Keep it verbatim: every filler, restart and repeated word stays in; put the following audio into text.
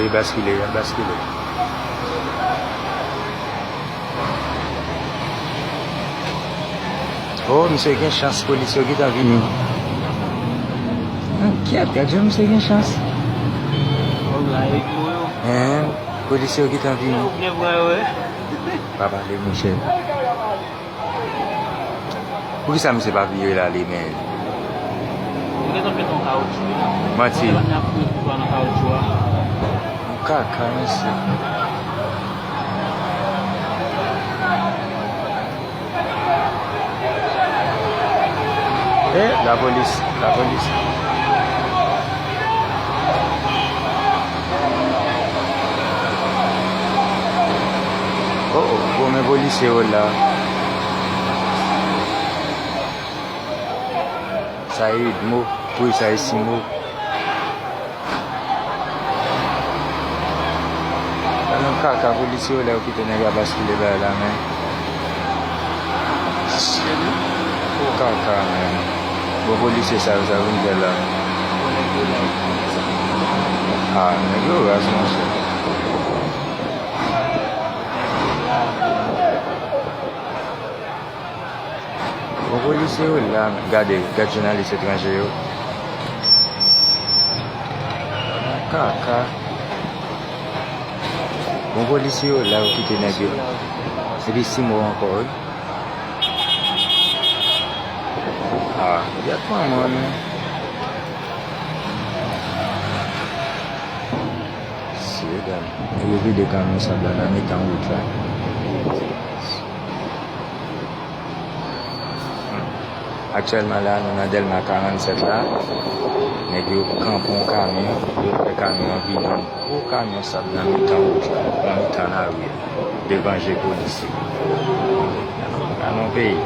Li baskile, li ap baskile. Oh, misye gen chans, polis yo gentan vini. Ankyèt, gad jan misye gen chans. Hein, polis yo gentan vini. Pa pale, monchè. Poukisa misye pa vire l ale, men? Yo gentan pete yon kawotchou, wi. Manti. Mwen te bat nan pou nan kawotchou a. Kaka, mesye. Eh, lapolis, lapolis. Oh, oh, bon, men polisye yo la. Sa e Edmo, wi, sa e Simo. Sa nan kaka polisye yo la, yo kite nèg la baskile bay la, men. Kaka, men. Bon, polisye sa yo, sa yo vin fè la. Ah, nèg yo raz, monchè. Bon, polisye yo la, gade, gad jounalis etranje yo. Kaka. Bon, polisye yo la, yo kite nèg yo. Epi Simo ankò, wi. Ah, yat manman, men. Si, gade. Nèg yo vide kamyon sab la nan mitan wout la. Aktyèlman la, nou nan Dèlma karannsèt la. Nèg yo kanpe yon kamyon, yo fè kamyon an vide yon gwo kamyon sab nan mitan wout la, nan mitan lari a, devan je polisye. Nan yon peyi.